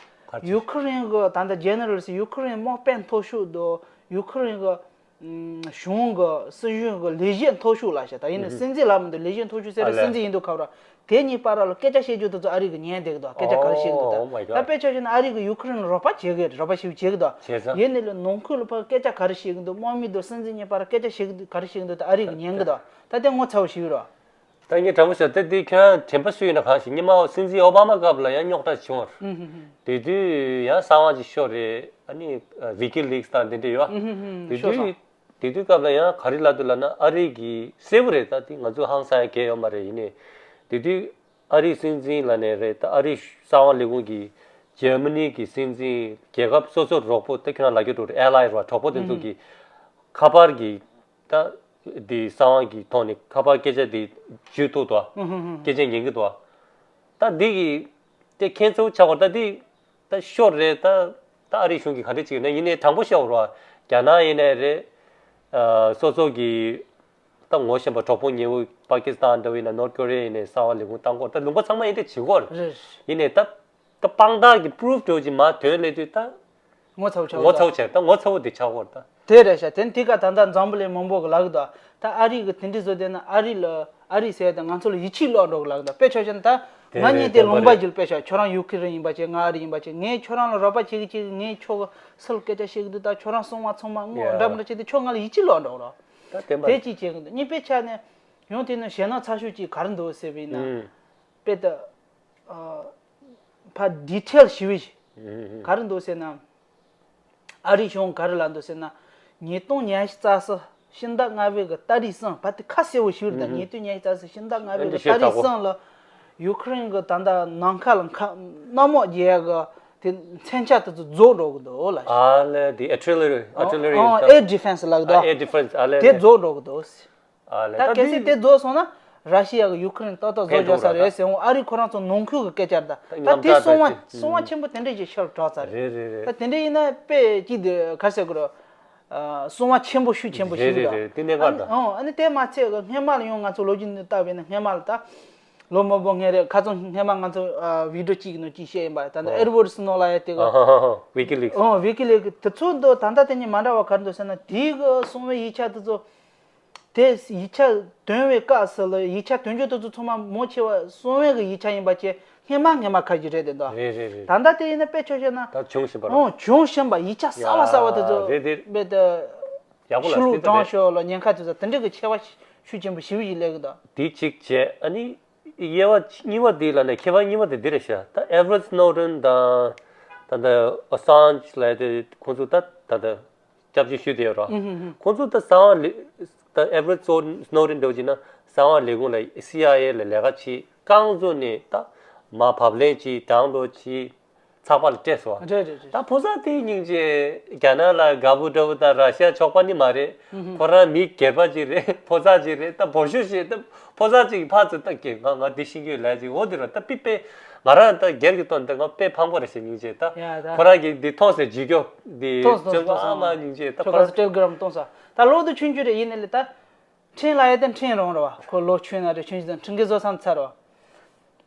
བྱས། ཡུ་ཁུ་རེན་གི་ད་ལྟ་ཇེ་ནེ་རལ་ཟེར། ཡུ་ཁུ་རེན་དམག་དཔོན་མཐོ་ཤོས་དང་ཡུ་ཁུ་རེན་གི་གཞུང་གི་སྲིད་གཞུང་གི་ལས་བྱེད་མཐོ་ཤོས་ལབ་ཤག་ད་ཡིན་ནའི་སྲིད་འཛིན་ལབ་མི་འདུག་ལས་བྱེད་མཐོ་ཤོས་ཟེར་རེད། ཨ་ལས། སྲིད་འཛིན་ཡིན་འདུག་ཁ་ར། དེ་གཉིས་བར་ལ་སྐད་ཆ་བཤད་རྒྱུ་དེ་ཚོ་ཨ་རི་གིས་ཉན་བསྡད་ཀྱི་འདུག་སྐད་ཆ་ག་རེ་བཤད་ཀྱི་འདུག Oh my God. ད་དཔེ་ཆ་བཞག་ན་ཨ་རི་གིས་ཡུ་ཁུ་རེན་ལ་རོགས་པ་བྱེད་ཀྱི་རེད། རོགས་པ་ཞེ་པོ་བྱེད་ཀྱི་འདུག་བྱས་ཙང་། ཡིན་ནའི་ལ་ནང་ཁུལ་ལ་ཕར་སྐད་ཆ་ག་རེ་བཤད་ཀྱི་འདུག་དམག་མི་དང་སྲིད་འཛིན་གཉིས་བར་སྐད་ཆ་བཤད་ཀྱི་འདུག་ག་རེ་བཤད་ཀྱི་འདུག་ད་ཨ་རི་གིས་ཉན་གྱི་འདུག་ད་དེ་ངོ་ཚ་བོ་ཞེ་པོ་རེད། ད་ངས་དྲང་པོ་བཤད། ད་འདི་ཁྱོད་དྲན་པ་གསོས་ཡོད་ན། གང་ཞིག་སྔོན་མ་སྲིད་འཛིན་ཨོ་བྷ་མ་སྐབས་ལ་ཡང་རྙོག་དྲ་བྱུང་བ་རེད། དེ་དུས་ཡང་གསང་བ་ཅིག་ཤོར་རེད། ཨ་ནི་ཝི་ཀི་ལིག་སི་དང་དེ་འདྲ་ཡོད། དེ་ཤོར་དུས་སོང་། དེ་དུས་སྐབས་ལ་ཡང་ག་རེ་ལབ་འདུག་ལབ་ན། ཨ་རི་གི་གསལ་པོ་རེད། ད་དེ་ང་ཚོ་ཧང་སང་ཡ་གང་ཡང་ཡོད་མ་རེད། ཡིན་ནའི་དེ་དུས་ཨ་རིའི་སྲིད་འཛིན་ལབ་ནའི་རེད། ད་ཨ་རིའི་གསང་བ་ལས་ཁུངས་ཀྱི་འཇར་མ་ནི་གི་སྲིད་འཛིན། རྒྱལ་ཁབ་སོ་སོའི་རོགས་པ། ད་ཁྱོད་རང་ལབ་རྒྱུ་འདྲ་བོ་རེད། ཨེ་ལའི་རེད་བ། གྲོགས་པོ་དེ་ཚོ་གི་ཁ་པར་གྱི་ད་དེ་གསང་བ་གི་ཐོག་ནས་ཁ་པར་སྐད་ཆ་དེ་བརྒྱུད་ཐུབ་འདུག་སྐད་ཆ་ཉན་གྱི་འདུག་ད་འདི་གི་དེ་ཁྱད་མཚར་ཆགས་པ། ད་འདི་ད་ཤོར་རེད། ད་ད་ཨ་རིའི་གཞུང་གིས་ག་འདྲ་བྱེད་ཀྱི་ན། ཡིན་ནའི་དྲང་པོ་བཤད་པ་རེད་བ། རྒྱ་ནག་ཡིན་ནའི་རེད། ཨ་སོ་སོ་གི་ད་ངོ་ཤེས་པ་གྲོགས་པོ་ཉེ་བོ་པ་ཀི་སི་ཐན་འདྲ་བོ་ཡིན་ན། ནོར་ཐི་ཀོ་རི་ཡ་ཡིན་ནའི་གསང་བ་ལས་ཁུངས་བཏང་སྐོར། ད་ལུང་པ་ཚང་མ་ཡིན་འདྲ་བྱེད་ཀྱི་ཡོད་རེད། རེད། ཡིན་ནའི་ད་ད་དཔང་རྟགས་ཀྱི་པུ་རུབ་འདྲ་བོ་ཅིག་མར་ཐོན་སླེབས་དུས་ད་ངོ་ཚ་བོ་ཆགས་ངོ་ཚ་བོ་ཆགས། ད་ངོ་ཚ་བོ་དེ་ཆགས་ཀྱི་ཡོད་རེད་ད། དེ་རེད་ཤག་དེ་ནི་དེ་ག་ད་ལྟ་འཛམ་བུ་གླིང་མང་པོ་གིས་ལབ་ཀྱི་འདུག་ད་ཨ་རི་གིས་དེ་འདྲ་བཟོས་བསྡད་ན་ཨ་རི་ལ་ཨ་རི་ཟེར་ཡ་དེ་ང་ཚོ་ལ་ཡིད་ཆེས་ལོག་འགྲོ་གི་ལབ་ཀྱི་འདུག་དཔེ་ཆ་བཞག་ན་ད་དེ་ང་རེད། གཉིས་དེ་བདེན་པ་ལུང་པ་རེད། ཞིག་ལ། དཔེ་ཆ་ཁྱོད་རང་ཡུ་ཁུ་རེན་ཡིན་པ་བྱས། ང་ཨ་རི་ཡིན་པ་བྱས། ངས་ཁྱོད་རང་ལ་རོགས་པ་བྱེད་ཀྱི་བྱེད་ཀྱི། ངས་ཁྱོད་ཀྱི་སུ་ལ་སྐད་ཆ་བཤད་ཀྱི་འདུག་ད་ཁྱོད་རང་གསང་བ་ཚང་མ་དངོས་ཡ། འདྲ་མི་འདྲ་བྱས་ཏེ་ཁྱོད་ང་ལ་ཡིད་ཆེས་ལོག་འགྲོ་གི་རེད། ད་བདེན་པ་རེད། དེ་གཅིག་བྱེད་ཀྱི་འདུག་གཉིས་པའི་ཆ་ནས་ཡང་དེ་ནི་ཞེད་སྣང་ཚ་ཤོས་གཅིག་ག་རེ་འདུག་ཟེར་བ་ཡིན་ན། ཨུམ། དཔེ་ད། ཨ། ཕར་ཌི་ཊེལ་ཞེ་པོ་ཞིག་ཨུམ། ག་རེ་འདུག་ཟེར་ན། ཨ་རིའི་གཞུང་ག་རེ་ལབ་འདུག་ཟེར་ན། ཉིས་སྟོང་ཉི་ཤུ་རྩ་གསུམ་ཕྱི་ཟླ་ལྔ་པའི་གི་ཏ་རིག་གསུམ། ཕར་དེ་ཁ་གསལ་པོ་ཞིག་རེད་ད། ཨུམ། ཉིས་སྟོང་ཉི་ཤུ་རྩ་གསུམ་ཕྱི་ཟླ་ལྔ་པའི་གི་ཏ་རིག་གསུམ་ལ། ཡུ་ཁུ་རེན་གི་ད་ལྟ་ནམ་མཁའ་ལ་མཁའ་གནམ་འོག་བརྗེ་ཡ་གི་དེ་མཚོན་ཆ་དེ་ཚོ་རྫོགས་འགྲོ་གི་འདུག་ལ། ཨ་ལས། དེ་ཨར་ཊི་ལེ་རི། ཨར་ཊི་ལེ་རི། ཨ། ཨེར་ཌི་ཕེན་སི་ལབ་གི་འདུག་ཨ། ཨེར་ཌི་ཕེན་སི། ཨ་ལས། དེ་ལས་རྫོགས་འགྲོ་གི་འདུག་ཨ་ལས། ད་ད་གལ་སྲིད་དེ་དེ་རྫོགས་སོང་ན་ར་ཤི་ཡ་གིས་ཡུ་ཁུ་རེན་ཏག་ཏག་བཟོ་ཕན་ཐོགས་རྒྱག་ས་རེད་ཟེར་འོང་། ཨ་རི་ཁོ་རང་ཚོ་ནང་ཁུལ་གྱི་སྐད་ཆ་རེད་ད། ད་དེ་གསང་བ་གསང་བ་ཆེན་པོ་དེ་འདྲ་ཞིག་ཤོར་དྲགས་ཚར་རེད། རེད་རེད་རེད། ད་དེ་འདྲ་ཡིན་ན་དཔེ་ཅིག་དེ་ག་རེ་ཟེར་དགོས་རེད། ཨ། གསང་བ་ཆེན་པོ་ཤུགས་ཆེན་པོ་ཞིག་རེད། རེད་རེད། དེ་གནས་སྐབས་ད། ཨ་ནི་དེ་མ་ཚད་གི་སྔོན་མ་ལ་ཡང་ང་ཚོ་ལོ་རྒྱུས་ནས་བལྟས་པ་ཡིན་ན། སྔོན་མ་ལ་ད་ལོ་མང་པོ་སྔོན་རེད། ཁ་སང་སྔོན་མ་ང་ཚོ་ཨ་བི་ཌི་ཡོ་གཅིག་གི་ནང་ཅིག་བཤད་ཡིན་པ། ད་ལྟ་ཨོ། ཨེ་ཌི་ཝར་ཌི་སི་ནོ་ལབ་ཡ་དེ་གི། ཨ་ཧ་ཧ་ཧ། ཝི་ཀི་ལིག་སི། ཨོ། ཝི་ཀི་ལིག་སི་དེ་ཚོ་འདུག་ད་ལྟ་དེ་གཉིས་མ་འདྲ་བ་ག་རེ་འདུག་ཟེར་ན། དེའི་གི་གསང་བའི་ཡིག་ཆ་དེ་ཚོ། དེ་ཡིག་ཆ་འདོན་པའི་སྐབས་སུ་ལ་ཡིག་ཆ་འདོན་རྒྱུ་དེ་ཚོ་ཚང་མ་མང་ཆེ་བ་གསང་བའི་གི་ཡིག་ཆ་ཡིན་པ་བྱས། སྔོན་མ་སྔོན་མ་ཁ་ཅིག་རེད་དེ་འདུག་རེད་རེད་རེད། ད་ལྟ་དེ་ཡིན་ན་དཔེ་ཆ་བཞག་ན། ད་བྱུང་བཞིན་པ་རེད། ཨོ། བྱུང་བཞིན་པ་ཡིག་ཆ་གསར་པ་གསར་པ་དེ་ཚོ། ཡ། རེད་རེད། རྦད་དེ་ཡག་པོ་ལ་ཕྱི་ལུགས་སྲིད་དེ་དྲངས་རེད། ཤོག་ལ་ཉེན་ཁ་དེ་ཚོ་དེ་འདྲ་གི་ཆེ་བ་ཤུགས་ཆེན་པོ་ཞེ་པོ་ཞིག་སླེབས་ཀྱི་འདུག་དེ་གཅིག་བྱས། ཨ་ནི་དབྱེ་བ་གཉིས་པ་དེ་ལ་ནི་ཁྱད་པར་གཉིས་པ་དེ་འདི་རེད་ཤག་ད་ཨེ་ཌི་ཝར་ཌི་སི་ནོ་ཌེན་དང་ད་ལྟ་ཨ་སཱན་ཇི་ལབ་དེ་ཁོང་ཚོ་ད་ད་ལྟ་ སྐྱབས་བཅོལ་ཞུས་བསྡད་ཡོད་ར། ཁོང་ཚོ་ད་གསང་བ་ལས་ད་Edward Snowden འདྲ་བོ་ཅིག་ན་གསང་བ་ལས་ཁུངས་ལ་སི་ཨའི་ཨེ་ལ་ལས་ཀ་བྱེད་རྐང་བཙུགས་ནས་ད་མ་བབ་ལན་ཅིག་download བྱེད། ཚགས་པར་ལ་སྤྲད་སོང་། རེད་རེད་རེད། ད་ཕོ་གསར་དེའི་སྙིང་རྗེ་རྒྱ་ནག་ལ་དགའ་པོ་འདྲ་བོ་དང་ར་ཤི་ཡ་ཕྱོགས་པ་ནི་མ་རེད། ཁོ་རང་མི་སྒེར་པ་ཅིག་རེད། ཕོ་གསར་ཅིག་རེད། ད་བོ་ཤུ་ཞེས་ད་ཕོ་གསར་ཅིག་ཕར་ཚུར་ད་གེ་ང་ང་འདི་ཤེས་ཀྱི་ཡོད་ལས་ཅིག་འོ་འདི་ར་ད་པི་པེ་ང་རང་ད་སྒེར་གྱི་དོན་དུ་ང་དཔེ་ཕངས་པོ་རེད་ཞེས་སྙིང་རྗེ་ད་ཡ་ད་ཁོ་རང་གིས་འདི་མཐོང་ཟེར་ཇི་གྱོ་འདི་མཐོང་སོང་བཙོན་པ་མཐོང་ཨ་མ་སོང་སྙིང་རྗེ་ད་ཁྱོད་ཁོ་ཁ་རང་སི་ཊེལ་གི་རམ་གཏོང་ས་ད་ལོ་དུ་ཆུང་ཆུང་རེད། ཡིན་ནའི་ལས་ད། ཁྲིན་ལ་ཡ་དེ་ཁྲིན་རོང་ར་བ་ཁོ་ལོ་ཆུང་ན་རེ་ཆུང་ཆུང་དང་ཁྲིན་གི་བཟོ་བསམ་ཚར་བ།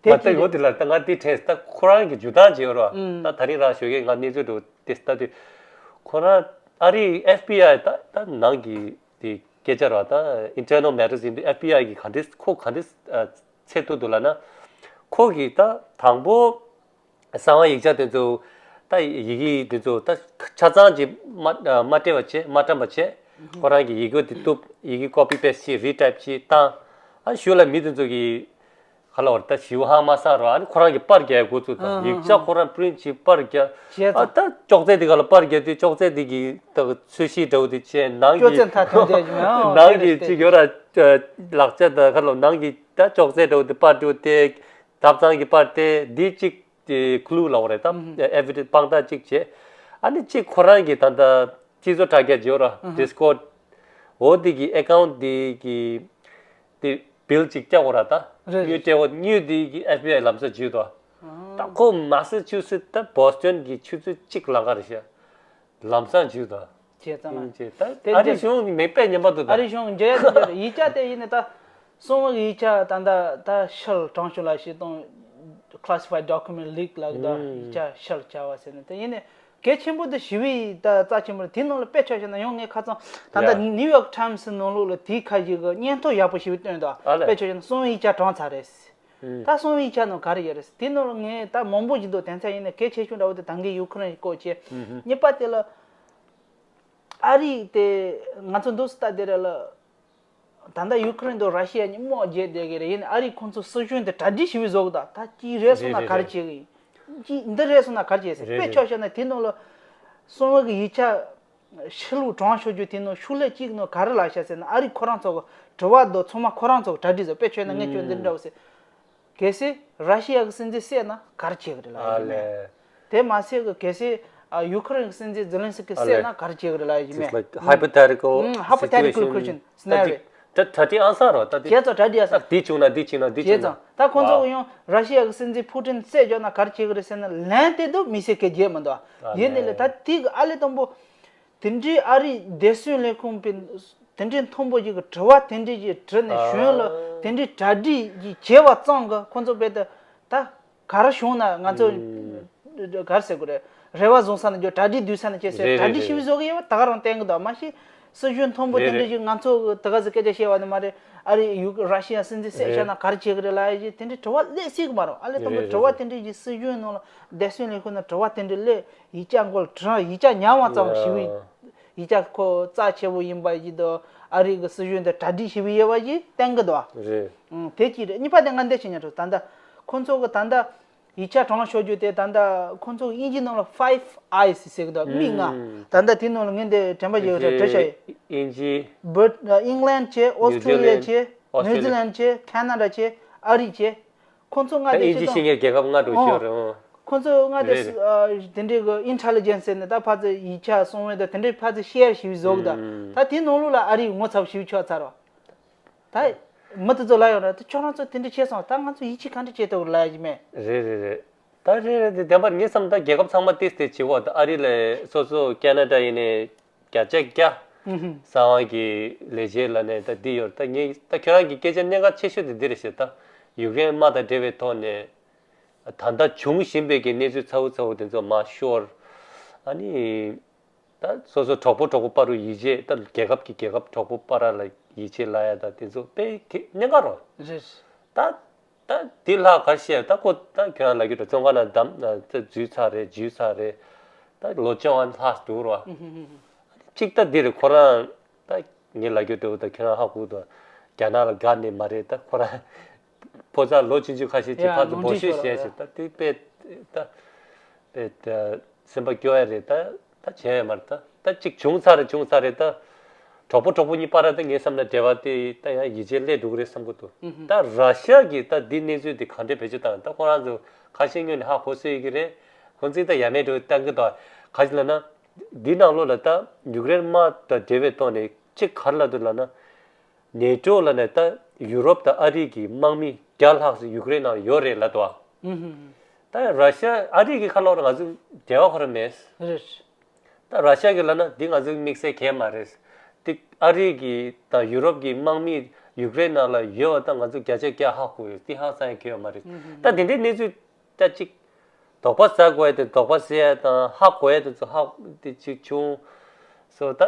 དེ་མ་ལྟ་ཡོད་དེ་ལ་ད་ང་དེ་དྲན་ད་ཁོ་རང་གི་རྒྱུ་སྟངས་བྱེད་ཡོད་ར་ད་ད་རིང་རང་ཞོགས་ཀས་ང་གནས་ཚུལ་འགྲོ་དེ་ལྟ་དུས་ཁོ་རང་ཨ་རི་ཨེཕ་བི་ཨའི་ད་ད་ནང་གི་དེ་སྐད་ཆ་ར་ད་Internal Matters ཡིན་དུས་ཨེཕ་བི་ཨའི་གི་ག་འདྲས་ཁོ་ག་འདྲས་ཚད་ཐུབ་འདུག་ལ་ན་ཁོ་གི་ད་དང་པོ། གསང་བ་ཡིག་ཆ་དེ་ཚོ་ད་ཡི་གེ་དེ་ཚོ་ད་ཆ་ཚང་ཅིག་མ་མ་སྤྲད་པ་བྱས་མ་བཀྲམ་པ་བྱས་ཁོ་རང་གི་ཡི་གེ་དེ་གཏུབ་ཡི་གེ་ཀོ་པི་པེ་སི་ཊི་བྱས་རི་ཊའིབ་བྱས་བཏང་ཨ་ཞུ་ལ་མི་དེ་ཚོ་གི་ཁ་ལ་བར་ད་ཞིའུ་ཧང་མ་སང་རོགས་ཨ་ནི་ཁོ་རང་གི་པར་རྒྱག་འགོ་བཙུགས་དང་ཡིག་ཆ་ཁོ་རང་པི་རིན་ཊི་བྱས་པར་རྒྱག་བྱས་ཨ་ཙང་ད་ཅོག་ཙེ་དེ་ག་ལ་པར་རྒྱག་དུས་ཅོག་ཙེ་དེ་གི་ད་ཚོས་གཞི་འདྲ་བོ་དེ་བྱས་ནང་ཅོག་ཙེ་གི་མཐའ་ཐོན་བསྡད་ཀྱི་མེད་ཨ་ནང་གི་ཅིག་ཡོད་ར་ལག་ཆ་ད་ཁ་ལ་ནང་གི་ད་ཅོག་ཙེ་འདྲ་བོ་དེ་པར་འདྲ་བོ་དེ། ཐབ་ཚང་གི་པར་དེ་འདི་གཅིག་དེ་ཁུ་ལུ་ལ་འོ་རེད་དམ། ཨེ་བི་ཌེན་སི་དཔང་རྟགས་གཅིག་བྱས། ཨ་ནི་གཅིག་ཁོ་རང་གི་ད་ལྟ་སྤྱི་ཚོགས་དྲ་རྒྱ་བརྗོད་ར་ཌི་སི་ཀོཌ། འོ་འདི་གི་ཨེ་ཀའུན་ཊི་འདི་གི་དེ་བིལ་གཅིག་བཀྱག་འོ་ར་ད། རེད་དངུལ་རེད། སྤྲད་འོ་དངུལ་འདི་གི་ཨེཕ་བི་ཨའི་ལམ་སང་བརྒྱུད་དོ། ད་ཁོ་མ་སི་ཆུ་སི་ད་བོ་སི་ཊོན་གི་ཆུ་ཚོད་གཅིག་ལང་ཀ་རེད་ཤག་ལམ་སང་བརྒྱུད་དོ། བྱས་ཙང་ཨིན་ཅེ་ད་དེ་ཨ་རི་འདྲ་གཞུང་གི་མེད་པས་ཉན་པ་འདུག་ད། ཨ་རི་གཞུང་འཇལ་ཡ་དེ་འཇལ་ཡིག་ཆ་དེ་ཡིན་ནི་ད་གསང་བའི་ཡིག་ཆ་ད་ད་ད་ཕྱིར་དྲང་ཤོ་ལ་ཤི་གཏོང་classified document leak ལ་གི་ད་ཡིག་ཆ་ཕྱིར་བྱ་བ་ཟེར་ནི་དེ་ཡིན་ནི་གལ་ཆེན་པོ་དེ་ཞི་བའི་ད་རྩ་ཆེན་པོ་དེ་ནང་ལ་དཔེ་ཆ་བཞག་ན་ཡང་ངས་ཁ་ཚང་ད་ད་ཡ་ནིའུ་ཡོག་ཊའིམ་སི་ནང་ལོགས་ལ་དེའི་ཁ་ཞིག་གི་སྙན་ཐོ་ཡག་པོ་ཞིག་བཏོན་ད་ཨ་ལས། དཔེ་ཆ་བཞག་ན་གསང་བའི་ཡིག་ཆ་དྲངས་ཚར་རེད། ད་གསང་བའི་ཡིག་ཆ་ནང་ག་རེ་ཡོད་རེད། དེ་ནང་ལ་ངས་ད་མང་པོ་ཞིག་འདུག་དོན་ཚན་ཡིན་ན་གལ་ཆེ་ཤོས་འདྲ་བོ་དེ་ད་གིན་ཡུ་ཁུ་རེན་སྐོར་བྱས། གཉིས་པ་དེ་ལ་ཨ་རི་དེ་ང་ཚོ་འདུག་སེ་ལྟ་དེ་རེད་ལ། ད་ལྟ་ཡུ་ཁུ་རེན་དང་ར་ཤི་ཡ་གཉིས་དམག་རྒྱག་བསྡད་ཀྱི་རེད། ཡིན་ནའི་ཨ་རིའི་ཁོང་ཚོ་སྲིད་གཞུང་དེ་གྲ་སྒྲིག་ཞེ་པོ་བཟོ་གི་འདུག་ད་ཅི་རེད་སོང་ན་ག་རེ་བྱེད་ཀྱི་ཡིན། ཅི་འདི་རེད་སོང་ན་ག་རེ་བྱེད་ཟེར་དཔེ་ཆ་བཞག་ན་དེ་ནང་ལ་གསང་བའི་ཡིག་ཆ། ཕྱི་ལོགས་དྲངས་ཤོར་རྒྱུ་དེ་ནང་ཤོག་ལྷེ་གཅིག་ནང་ག་རེ་ལབ་ཤག་ཟེར་ན་ཨ་རི་ཁོ་རང་ཚོ་གི་དྲི་བ་དང་ཚང་མ་ཁོ་རང་ཚོ་གི་གྲ་སྒྲིག་བཟོ་དཔེ་ཆ་ན་ངས་ཁྱོད་འདི་འདྲ་བོ་ཟེར། གལ་སྲིད་ར་ཤི་ཡ་གི་སྲིད་འཛིན་བསད་ན་ག་རེ་བྱེད་གི་རེད་ལབ་ཡོད་ཀྱི་མེད། དེ་མ་ཟད་གི་གལ་སྲིད་ཡུ་ཁུ་རེན་གི་སྲིད་འཛིན་ཛེ་ལན་སི་ཀི་བསད་ན་ག་རེ་བྱེད་གི་རེད་ལབ་ཡོད་ཀྱི་མེད། Hypothetical hypothetical situation scenario། ད་གྲ་སྒྲིག་ཨང་སང་རོ་ད་དེ། བྱས་ཙང་གྲ་སྒྲིག་ཨ་ས། ད་དེ་བྱུང་ན་དེ་བྱུང་ན་དེ་བྱས་བྱུང་ན། ཙང་ད་ཁོང་ཚོ་གི་ཡང་ར་ཤི་ཡ་གི་སྲིད་འཛིན་ཕུ་ཏིན་བསད་འཇོག་ན་ག་རེ་བྱེད་གི་རེད་ཟེར་ན་ལན་དེ་དུ་མི་སེ་གེ་རྒྱས་མི་འདུག་ཡིན་ནའི་ལས་ད་དེ་གི་ཨ་ལེ་དང་པོ། དེ་འདྲའི་ཨ་རིའི་བདེ་སྲུང་ལས་ཁུངས་པའི་དེ་འདྲའི་མཐོན་པོ་ཞིག་གི་དྲི་བ་དེ་འདྲའི་ཞིག་དྲིས་ནས་གཞུང་ལ་དེ་འདྲའི་གྲ་སྒྲིག་ཞིག་བྱས་པ་ཙང་གི་ཁོང་ཚོ་རྦད་དེ་ད་ག་རེ་བྱུང་ན་ང་ཚོ་ག་རེ་ཟེར་དགོས་རེད། རེ་བ་བཟུང་ས་ནས་ཀྱང་གྲ་སྒྲིག་བསྡུས་ས་ནས་བྱས་ཟེར་གྲ་སྒྲིག་ཞིབ་བཟོ་གི་ཡོད་པ་ད་ག་རང་བསྟན་གི་འདུག་མ་གཞི་སྲིད་གཞུང་མཐོན་པོ་དེ་འདྲ་ཞིག་ང་ཚོ་ད་ག་ཟེ་སྐད་ཆ་བཤད་པ་ནི་མ་རེད། ཨ་རི་ཡུ་ར་ཤི་ཡ་སྲིད་འཛིན་བསད་བཞག་ན་ག་རེ་བྱེད་གི་རེད་ལབ་ཡ་ཞིག་དེ་འདྲའི་དྲི་བ་སླེབས་སྲིད་གི་མ་རེད། ཨ་ལེ་དང་པོ་དྲི་བ་དེ་འདྲའི་ཞིག་སྲིད་གཞུང་ནང་ལ་བདེ་སྲུང་ལས་ཁུངས་ནང་དྲི་བ་དེ་འདྲ་སླེབས་ཡིག་ཆ་མགོ་ལ་དྲངས་ཡིག་ཆ་ཉར་བ་ཙམ་ཞིབ་ཡིག་ཆ་ཁོ་རྩ་ཆེ་བོ་ཡིན་པ་ཞིག་དང་ཨ་རི་གི་སྲིད་གཞུང་དེ་གྲ་སྒྲིག་ཞིབ་ཡོད་པ་ཞིག་བསྟན་གི་འདུག་རེད། ཨང་དེ་གཅིག་རེད། གཉིས་པ་དེ་ང་འདི་ཞིག་ཉར་ཐུབ་ད་ལྟ་ཁོང་ཚོ་གི་ད་ལྟ་ཡིག་ཆ་དྲང་ཤོར་རྒྱུ་དེ་ད་ལྟ་ཁོང་ཚོ་གི་དབྱིན་ཇི་ནང་ལ་Five Eyes ཟེར་གི་འདུག་མིག་ལྔ། ད་ལྟ་དེ་ནང་ལ་ངས་འདི་དྲན་པ་ཞིག་རེད་བྲིས་བཞག་ཡོད། དབྱིན་ཇི། བྷི་ཨིང་ལན་བྱས། ཨོ་སི་ཊྲེ་ལི་ཡ་བྱས། ནིའུ་ཛི་ལན་བྱས། ཁེ་ན་ཌ་བྱས། ཨ་རི་བྱས། ཁོང་ཚོ་ལྔ་དེ་དབྱིན་ཇི་ཤེས་མཁན་རྒྱལ་ཁབ་ལྔ་འགྲོ་ཤོར་རེད། ཁོང་ཚོ་ལྔ་དེ་དེ་འདྲའི་གི་ཨིན་ཊེ་ལི་ཇེན་སི་ཟེར་ནས་ད་ཕར་ཚུར་ཡིག་ཆ་སོང་བས་ད་དེ་འདྲའི་ཕར་ཚུར་ཤེར་ཞིབ་བཟོ་གི་ད་ད་དེ་ནང་ལོགས་ལ་ཨ་རིའི་ངོ་ཚབ་ཞིབ་ཆོག་ཚར་བ། ད་མི་དེ་ཚོ་ལ་ཡོང་ར་ད་ཁྱོད་རང་ཚོ་དེ་འདྲ་བྱས་སོང་ད་ང་ཚོ་ཡིད་ཆེས་ག་འདྲ་བྱེད་ཐུབ་ལབ་ཡ་ཞིག་མེད། རེད་རེད་རེད། ད་རེད་རེད་དེ་བདེན་པར་ངས་བསམ་ད་རྒྱལ་ཁབ་ཚང་མ་ཏིས་ཏེ་བྱེད་འོ་ད་ཨ་རི་ལ་སོ་སོ་ཁེ་ན་ཌ་ཡིན་ནས་བརྒྱ་ཆ་བརྒྱ་གསང་བ་གི་ལས་བྱེད་ལ་ནས་ད་འདི་ཡོད་ད་ངས་ད་ཁྱོད་རང་གི་སྐད་ཆ་གནད་འགག་ཆེ་ཤོས་དེ་འདི་རེད་ཤག་ད་ཡུཀ་རེན་དམག་དང་འབྲེལ་བའི་ཐོག་ནས་ད་ལྟ་འབྱུང་བཞིན་པའི་གི་གནས་ཚུལ་ཚ་བོ་ཚ་བོ་དེ་ཚོ་མར་ཤོར་ཨ་ནི། ད་སོ་སོ་གྲོགས་པོ་གྲོགས་པོ་བར་དུ་ཡིད་ཆེས་ད་རྒྱལ་ཁབ་ཀྱི་རྒྱལ་ཁབ་གྲོགས་པོ་བར་ལ་ཡིད་ཆེས་ལ་ཡ་ད་དེ་ཚོ་དཔེ་གི་གནད་འགག་རོ། རེད། ད་ད་དེ་ལྷག་གར་བཤད་ད་ཁོ་ད་ཁྱོད་རང་ལ་རྒྱུ་འགྲོ་བཙོན་ཁང་ན་བསྡམས་ད་འཛུལ་ཚར་རེད་འཇུས་ཚར་རེད། ད་ལོ་བཅོ་ལྔ་ལྷག་འདུག་རོ། གཅིག་ད་འདི་རེད་ཁོ་རང་ད་ངའི་ལ་རྒྱུ་འགྲོ་ད་ཁྱོད་རང་ཧ་གོ་ད་རྒྱ་ནག་ལ་དགའ་ནས་མ་རེད་ད་ཁོ་རང་ཕོ་གསར་ལོ་ཆུང་ཆུང་ཁ་ཤས་ཀྱིས་ཡ་ཕར་ཚུར་ནོར་འཁྲུལ་འབོ་ཤོད་ཤོར་བ་བྱས་ཡ་ཞེས་ད་དེ་དཔེ་ད་དཔེ་ད་སེམས་པ་སྐྱོ་ཡ་རེད་ད་ད་བྱས་ཡ་མ་རེད་ད། ད་གཅིག་བྱུང་ཚར་རེད། བྱུང་ཚར་རེད། ད་གྲོགས་པོ་གྲོགས་པོ་གཉིས་བར་ད་ངའི་བསམ་ན་འབྲེལ་བ་དེ་ད་ཡང་ཡིད་ཆེས་སླེབས་འགྲོ་གི་རེད་བསམ་གི་འདུག་ད་ར་ཤ་གི་ད་འདི་གནས་ཚུལ་འདི་ག་འདྲས་བེད་སྤྱོད་བཏང་། ད་ཁོ་རང་ཚོ་ཁ་ཤས་ངོས་ནས་ཧ་གོ་སྲོལ་ཡོད་ཀྱི་རེད། ཁོང་ཚོས་ད་ཡ་མེད་འགྲོ་བཏང་གི་འདུག་ག་ཅི་ལབ་ན། འདི་ནང་ལོགས་ལ་ད་ཡུཀ་རེན་དམག་དང་འབྲེལ་བའི་ཐོག་ནས་གཅིག་ག་རེ་ལབ་འདུག་ལབ་ན། ནེ་ཊོ་ལབ་ནས་ད་ཡུ་རོབ་དང་ཨ་རི་གི་དམག་མི་བརྒྱ་ལྷག་ཙམ་ཡུཀ་རེན་ནང་ཡོད་རེད་ལབ་འདུག་ཨ། ད་ར་ཤ་ཨ་རི་གི་ཁ་ལོག་ལ་ང་ཚོ་འབྲེལ་བ་ཁོ་རང་མེད། རེད། ད་ར་ཤ་གི་ལབ་ན་འདི་ང་ཚོའི་དམིགས་བསལ་གལ་མ་རེད། འདི་ཨ་རི་གི་དང་ཡུ་རོབ་ཀྱི་དམག་མི་ཡུཀ་རེན་ནང་ལ་ཡོད་པ་ད་ང་ཚོ་བརྒྱ་ཆ་བརྒྱ་ཧ་གོ་ཡོད། འདི་ཧ་ཅང་གལ་ཡོད་མ་རེད། ད་དེ་འདྲའི་གནས་ཚུལ་ད་ཅིག་དོགས་པ་ཟ་དགོས་ཡ་དེ་དོགས་པ་ཟ་ཡ་དང་ཧ་གོ་ཡ་དེ་ཚོ་ཧ་དེ་ཅིག་བྱུང་སོ། ད་